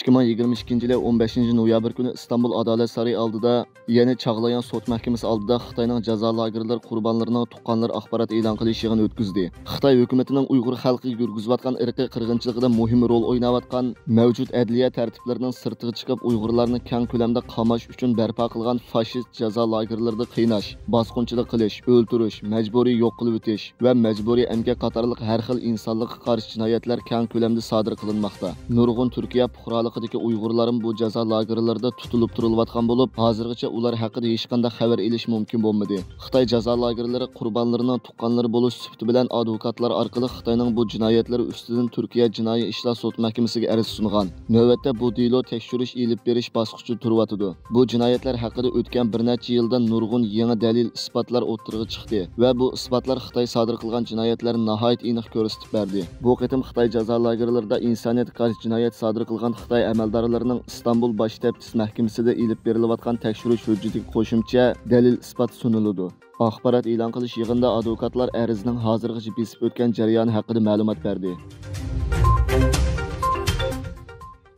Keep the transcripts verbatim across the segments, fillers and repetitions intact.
ئىككى مىڭ يىگىرمە ئىككىنچى يىلى ئون بەشىنچى نويابىر كۈنى ئىستانبۇل ئادالەت سارىيى ئالدىدا، يەنى چاغلايان سوت مەھكىمىسى ئالدىدا خىتاينىڭ جازا لاگېرلىرى قۇربانلىرىنىڭ تۇغقانلىرى ئاخبارات ئېلان قىلىش يىغىنى ئۆتكۈزدى. خىتاي ھۆكۈمىتىنىڭ ئۇيغۇر خەلقىگە يۈرگۈزۈۋاتقان ئىرقىي قىرغىنچىلىقىدا مۇھىم رول ئويناۋاتقان، مەۋجۇت ئەدلىيە تەرتىپلىرىنىڭ سىرتىغا چىقىپ، ئۇيغۇرلارنى كەڭ كۆلەمدە قاماش ئۈچۈن بەرپا قىلغان فاشىست جازا لاگېرلىرىدا قىيناش، باسقۇنچىلىق قىلىش، ئۆلتۈرۈش، مەجبۇرىي يوق قىلىۋېتىش ۋە مەجبۇرىي ئەمگەك قاتارلىق ھەر خىل ئىنسانلىققا قارشى جىنايەتلەر كەڭ كۆلەمدە سادىر قىلىنماقتا. نۇرغۇن تۈركىيە پۇقرالىقىدىكى ئۇيغۇرلارمۇ بۇ جازا لاگېرلىرىدا تۇتۇلۇپ تۇرۇلۇۋاتقان بولۇپ، ھازىرغىچە ئۇلار ھەققىدە ھېچقانداق خەۋەر ئېلىش مۇمكىن بولمىدى. خىتاي جازا لاگېرلىرى قۇربانلىرىنىڭ تۇغقانلىرى بولۇش سۈپىتى بىلەن ئادۋوكاتلار ئارقىلىق خىتاينىڭ بۇ جىنايەتلىرى ئۈستىدىن تۈركىيە جىنايى ئىشلار سوت مەھكىمىسىگە ئەرز سۇنغان. نۆۋەتتە بۇ دېلو تەكشۈرۈش ئېلىپ بېرىش باسقۇچىدا تۇرۇۋاتىدۇ. بۇ جىنايەتلەر ھەققىدە ئۆتكەن بىر نەچچە يىلدا نۇرغۇن يېڭى دەلىل، ئىسپاتلار ئوتتۇرىغا چىقتى ۋە بۇ ئىسپاتلار خىتاي سادىر قىلغان جىنايەتلەرنى ناھايىتى ئېنىق كۆرسىتىپ بەردى. بۇ قېتىم خىتاي جازا لاگېرلىرىدا ئىنسانىيەتكە قارشى جىنايەت سادىر قىلغان خىتاي ئەمەلدارلىرىنىڭ ئىستانبۇل باش تەپتىش مەھكىمىسىدە ئېلىپ بېرىلىۋاتقان تەكشۈرۈش ھۆججىتىگە قوشۇمچە دەلىل-ئىسپات سۇنۇلىدۇ. ئاخبارات ئېلان قىلىش يىغىنىدا ئادۋوكاتلار ئەرزنىڭ ھازىرغىچە بېسىپ ئۆتكەن جەريانى ھەققىدە مەلۇمات بەردى.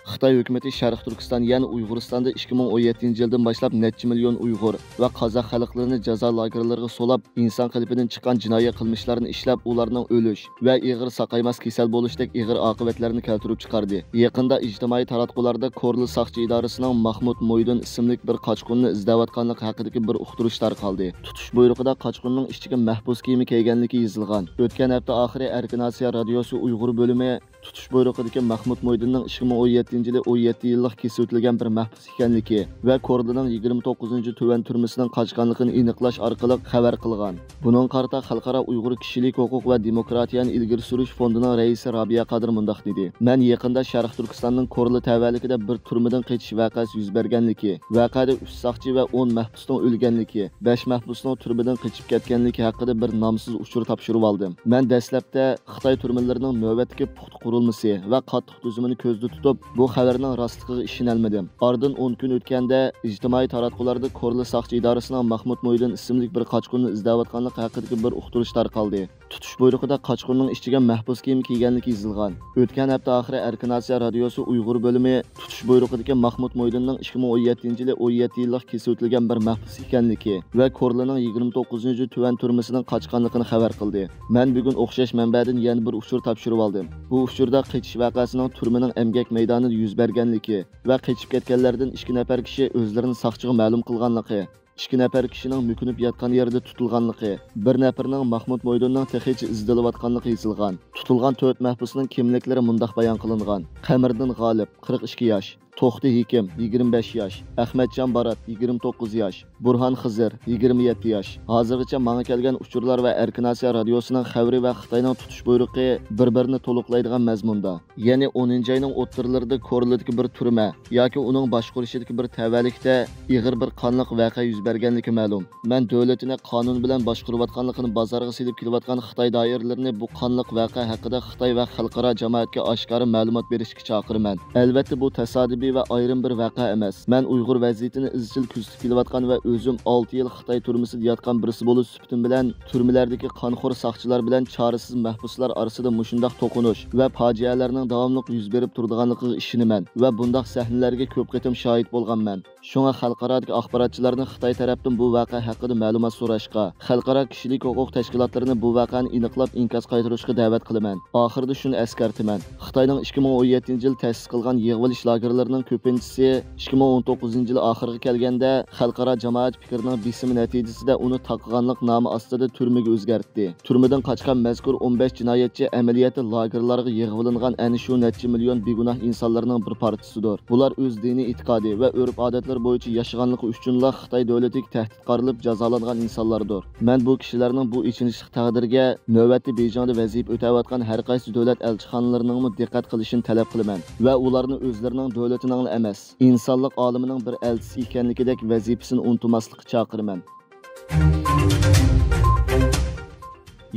خىتاي ھۆكۈمىتى شەرقىي تۈركىستان، يەنى ئۇيغۇرىستاندا ئىككى مىڭ ئون يەتتىنچى يىلدىن باشلاپ نەچچە مىليون ئۇيغۇر ۋە قازاق خەلقلىرىنى جازا لاگېرلىرىغا سولاپ، ئىنسان قېلىپىدىن چىققان جىنايى قىلمىشلارنى ئىشلەپ، ئۇلارنىڭ ئۆلۈش ۋە ئېغىر ساقايماس كېسەل بولۇشتەك ئېغىر ئاقىۋەتلەرنى كەلتۈرۈپ چىقاردى. يېقىندا ئىجتىمائىي تاراتقۇلاردا كورلا ساقچى ئىدارىسىنىڭ ماخمۇت مويدۇن ئىسىملىك بىر قاچقۇننى ئىزدەۋاتقانلىقى ھەققىدىكى بىر ئۇقتۇرۇش تارقالدى. تۇتۇش بۇيرۇقىدا قاچقۇننىڭ ئىچىگە مەھبۇس كىيىمى كىيگەنلىكى يېزىلغان. ئۆتكەن ھەپتە ئاخىرى ئەركىن ئاسىيا رادىيوسى ئۇيغۇر بۆلۈمى تۇتۇش بۇيرۇقىدىكى مەخمۇت مويدىننىڭ ئىككى مىڭ ئون يەتتىنچى يىلى ئون يەتتە يىللىق كېسىۋېتىلگەن بىر مەھبۇس ئىكەنلىكى ۋە كورلىنىڭ يىگىرمە توققۇزىنچى تۈۋەن تۈرمىسىنىڭ قاچقانلىقىنى ئېنىقلاش ئارقىلىق خەۋەر قىلغان. بۇنىڭغا قارىتا خەلقئارا ئۇيغۇر كىشىلىك ھوقۇق ۋە دېموكراتىيەنى ئىلگىرى سۈرۈش فوندىنىڭ رەئىسى رابىيە قادىر مۇنداق دېدى: مەن يېقىندا شەرقىي تۈركىستاننىڭ كورلا تەۋەلىكىدە بىر تۈرمىدىن قېچىش ۋەقەسى يۈز بەرگەنلىكى، ۋەقەدە ئۈچ ساقچى ۋە ئون مەھبۇسنىڭ ئۆلگەنلىكى، بەش مەھبۇسنىڭ تۈرمىدىن قېچىپ كەتكەنلىكى ھەققىدە بىر نامسىز ئۇچۇر تاپشۇرۇۋالدىم. مەن دەسلەپتە خىتاي تۈرمىلىرىنىڭ نۆۋەتتىكى پۇختا قۇرۇلمىسى ۋە قاتتىق تۈزۈمىنى كۆزدە تۇتۇپ، بۇ خەۋەرنىڭ راستلىقىغا ئىشىنەلمىدىم. ئارىدىن ئون كۈن ئۆتكەندە، ئىجتىمائىي تاراتقۇلاردا كورلا ساقچى ئىدارىسىنىڭ ماخمۇت مويدىن ئىسىملىك بىر قاچقۇننى ئىزدەۋاتقانلىقى ھەققىدىكى بىر ئۇقتۇرۇش تارقالدى. تۇتۇش بۇيرۇقىدا قاچقۇننىڭ ئىچىگە مەھبۇس كىيىمى كىيگەنلىكى يېزىلغان. ئۆتكەن ھەپتە ئاخىرى ئەركىن ئاسىيا رادىيوسى ئۇيغۇر بۆلۈمى تۇتۇش بۇيرۇقىدىكى ماخمۇت مويدىننىڭ ئىككى مىڭ ئون يەتتىنچى يىلى ئون يەتتە يىللىق كېسىۋېتىلگەن بىر مەھبۇس ئىكەنلىكى ۋە كورلىنىڭ يىگىرمە توققۇزىنچى تۈۋەن تۈرمىسىنىڭ قاچقانلىقىنى خەۋەر قىلدى. مەن بۈگۈن ئوخشاش مەنبەدىن يەنە بىر ئۇچۇر تاپشۇرۇۋالدىم. بۇ ئۇچۇردا قېچىش ۋەقەسىنىڭ تۈرمىنىڭ ئەمگەك مەيدانىدا يۈز بەرگەنلىكى ۋە قېچىپ كەتكەنلەردىن ئىككى نەپەر كىشى ئۆزلىرىنى ساقچىغا مەلۇم قىلغانلىقى، ئىككى نەپەر كىشىنىڭ مۆكۈنۈپ ياتقان يېرىدە تۇتۇلغانلىقى، بىر نەپىرىنىڭ ماخمۇت مويدۇننىڭ تېخىچە ئىزدىلىۋاتقانلىقى يېزىلغان. تۇتۇلغان تۆت مەھبۇسنىڭ كىملىكلىرى مۇنداق بايان قىلىنغان: قەمەردىن غالىپ، قىرىق ئىككى ياش، توختى ھېكىم، يىگىرمە بەش ياش، ئەخمەتجان بارات، يىگىرمە توققۇز ياش، بۇرھان خىزىر، يىگىرمە يەتتە ياش. ھازىرغىچە ماڭا كەلگەن ئۇچۇرلار ۋە ئەركىن ئاسىيا رادىيوسىنىڭ خەۋىرى ۋە خىتاينىڭ تۇتۇش بۇيرۇقى بىر-بىرىنى تولۇقلايدىغان مەزمۇندا. يەنى ئونىنچى ئاينىڭ ئوتتۇرىلىرىدا كورلىدىكى بىر تۈرمە ياكى ئۇنىڭ باشقۇرۇشىدىكى بىر تەۋەلىكتە ئېغىر بىر قانلىق ۋەقە يۈز بەرگەنلىكى مەلۇم. مەن دۆلىتىنى قانۇن بىلەن باشقۇرۇۋاتقانلىقىنى بازارغا سېلىپ كېلىۋاتقان خىتاي دائىرىلىرىنى بۇ قانلىق ۋەقە ھەققىدە خىتاي ۋە خەلقئارا جامائەتكە ئاشكارا مەلۇمات بېرىشكە چاقىرىمەن. ئەلۋەتتە، بۇ تاسادىپىي ۋە ئايرىم بىر ۋەقە ئەمەس. مەن ئۇيغۇر ۋەزىيىتىنى ئىزچىل كۆزىتىپ كېلىۋاتقان ۋە ئۆزۈم ئالتە يىل خىتاي تۈرمىسىدە ياتقان بىرسى بولۇش سۈپىتىم بىلەن، تۈرمىلەردىكى قانخور ساقچىلار بىلەن چارىسىز مەھبۇسلار ئارىسىدا مۇشۇنداق توقۇنۇش ۋە پاجىئەلەرنىڭ داۋاملىق يۈز بېرىپ تۇرىدىغانلىقىغا ئىشىنىمەن ۋە بۇنداق سەھنىلەرگە كۆپ قېتىم شاھىت بولغانمەن. شۇڭا خەلقئارادىكى ئاخباراتچىلارنى خىتاي تەرەپتىن بۇ ۋەقە ھەققىدە مەلۇمات سوراشقا، خەلقئارا كىشىلىك ھوقۇق تەشكىلاتلىرىنى بۇ ۋەقەنى ئېنىقلاپ ئىنكاس قايتۇرۇشقا دەۋەت قىلىمەن. ئاخىرىدا شۇنى ئەسكەرتىمەن: خىتاينىڭ ئىككى مىڭ ئون يەتتىنچى يىل تەسىس قىلغان يىغىۋېلىش لاگېرلىرىنىڭ كۆپىنچىسى ئىككى مىڭ ئون توققۇزىنچى يىل ئاخىرىغا كەلگەندە، خەلقئارا جامائەت پىكرىنىڭ بېسىمى نەتىجىسىدە ئۇنى تاقىغانلىق نامى ئاستىدا تۈرمىگە ئۆزگەرتتى. تۈرمىدىن قاچقان مەزكۇر ئون بەش جىنايەتچى ئەمەلىيەتتە لاگېرلارغا يىغىۋېلىنغان ئەنە شۇ نەچچە مىليون بىگۇناھ ئىنسانلارنىڭ بىر پارچىسىدۇر. بۇلار ئۆز دىنىي ئېتىقادى ۋە ئۆرپ-ئادەتلىرى بويىچە ياشىغانلىقى ئۈچۈنلا خىتاي دۆلىتىگە تەھدىت قارىلىپ جازالانغان ئىنسانلاردۇر. مەن بۇ كىشىلەرنىڭ بۇ ئېچىنىشلىق تەقدىرگە نۆۋەتتە بېيجىڭدا ۋەزىپە ئۆتەۋاتقان ھەر قايسى دۆلەت ئەلچىخانىلىرىنىڭمۇ دىققەت قىلىشىنى تەلەپ قىلىمەن ۋە ئۇلارنى ئۆزلىرىنىڭ دۆلىتىنىڭلا ئەمەس، ئىنسانلىق ئالىمىنىڭ بىر ئەلچىسى ئىكەنلىكىدەك ۋەزىپىسىنى ئۇنتۇماسلىققا چاقىرىمەن.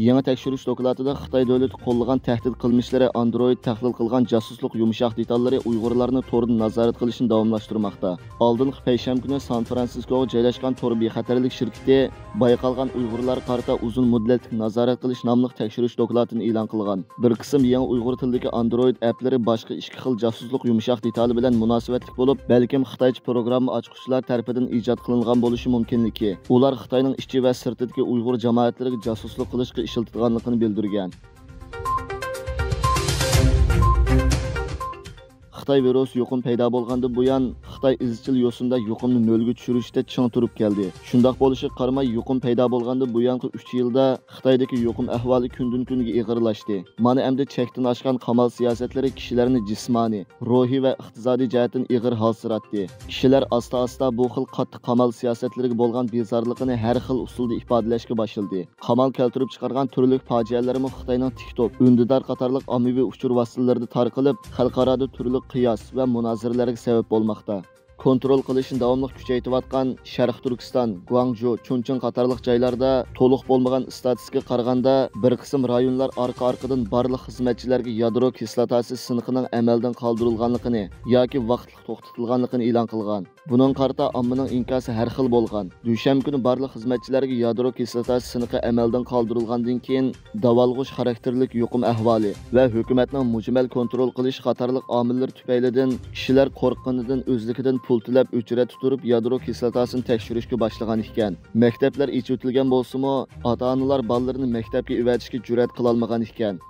يېڭى تەكشۈرۈش دوكلاتىدا خىتاي دۆلىتى قوللىغان تەھدىت قىلمىشلىرى، ئاندرويد تەھلىل قىلغان جاسۇسلۇق يۇمشاق دېتاللىرى ئۇيغۇرلارنى توردىن نازارەت قىلىشنى داۋاملاشتۇرماقتا. ئالدىنقى پەيشەنبە كۈنى سان فرانسىسكوغا جايلاشقان تور بىخەتەرلىك شىركىتى بايقالغان ئۇيغۇرلارغا قارىتا ئۇزۇن مۇددەتلىك نازارەت قىلىش ناملىق تەكشۈرۈش دوكلاتىنى ئېلان قىلغان. بىر قىسىم يېڭى ئۇيغۇر تىلىدىكى ئاندرويد ئەپلىرى باشقا ئىككى خىل جاسۇسلۇق يۇمشاق دېتالى بىلەن مۇناسىۋەتلىك بولۇپ، بەلكىم خىتايچە پروگرامما ئاچقۇچىلار تەرىپىدىن ئىجاد قىلىنغان بولۇشى مۇمكىنلىكى، ئۇلار خىتاينىڭ ئىچى ۋە سىرتىدىكى ئۇيغۇر جامائەتلىرىگە جاسۇسلۇق قىلىشقا ئىشلىتىدىغانلىقىنى بىلدۈرگەن. خىتاي ۋىرۇسى يۇقۇم پەيدا بولغاندىن بۇيان، خىتاي ئىزچىل يوسۇندا يۇقۇمنى نۆلگە چۈشۈرۈشتە چىڭ تۇرۇپ كەلدى. شۇنداق بولۇشىغا قارىماي، يۇقۇم پەيدا بولغاندىن بۇيانقى ئۈچ يىلدا خىتايدىكى يۇقۇم ئەھۋالى كۈندىن-كۈنگە ئېغىرلاشتى. مانا ئەمدى چەكتىن ئاشقان قامال سىياسەتلىرى كىشىلەرنى جىسمانىي، روھىي ۋە ئىقتىسادىي جەھەتتىن ئېغىر ھالسىراتتى. كىشىلەر ئاستا-ئاستا بۇ خىل قاتتىق قامال سىياسەتلىرىگە بولغان بىزارلىقىنى ھەر خىل ئۇسۇلدا ئىپادىلەشكە باشلىدى. قامال كەلتۈرۈپ چىقارغان تۈرلۈك پاجىئەلەرمۇ خىتاينىڭ تىك توك، ئۈندىدار قاتارلىق ئاممىۋى ئۇچۇر ۋاسىتىلىرىدا تارقىلىپ، خەلقئارادا تۈرلۈك قىياس ۋە مۇنازىرىلەرگە سەۋەب بولماقتا. كونترول قىلىشنى داۋاملىق كۈچەيتىۋاتقان شەرقىي تۈركىستان، گۇاڭجۇ، چۇنچىڭ قاتارلىق جايلاردا تولۇق بولمىغان ئىستاتىستىكىغا قارىغاندا، بىر قىسىم رايونلار ئارقا-ئارقىدىن بارلىق خىزمەتچىلەرگە يادرو كىسلاتاسى سىنىقىنىڭ ئەمەلدىن قالدۇرۇلغانلىقىنى ياكى ۋاقىتلىق توختىتىلغانلىقىنى ئېلان قىلغان. بۇنىڭغا قارىتا ئاممىنىڭ ئىنكاسى ھەر خىل بولغان. دۈشەنبە كۈنى بارلىق خىزمەتچىلەرگە يادرو كىسلاتاسى سىنىقى ئەمەلدىن قالدۇرۇلغاندىن كېيىن، داۋالغۇش خاراكتېرلىك يۇقۇم ئەھۋالى ۋە ھۆكۈمەتنىڭ مۇجمەل كونترول قىلىش قاتارلىق ئامىللىرى تۈپەيلىدىن كىشىلەر قورققىنىدىن ئۆزلۈكىدىن پۇل تۆلەپ ئۆچرەتتە تۇرۇپ يادرو كىسلاتاسىنى تەكشۈرۈشكە باشلىغان ئىكەن. مەكتەپلەر ئېچىۋېتىلگەن بولسىمۇ، ئاتا-ئانىلار بالىلىرىنى مەكتەپكە ئەۋەتىشكە جۈرئەت قىلالمىغان ئىكەن.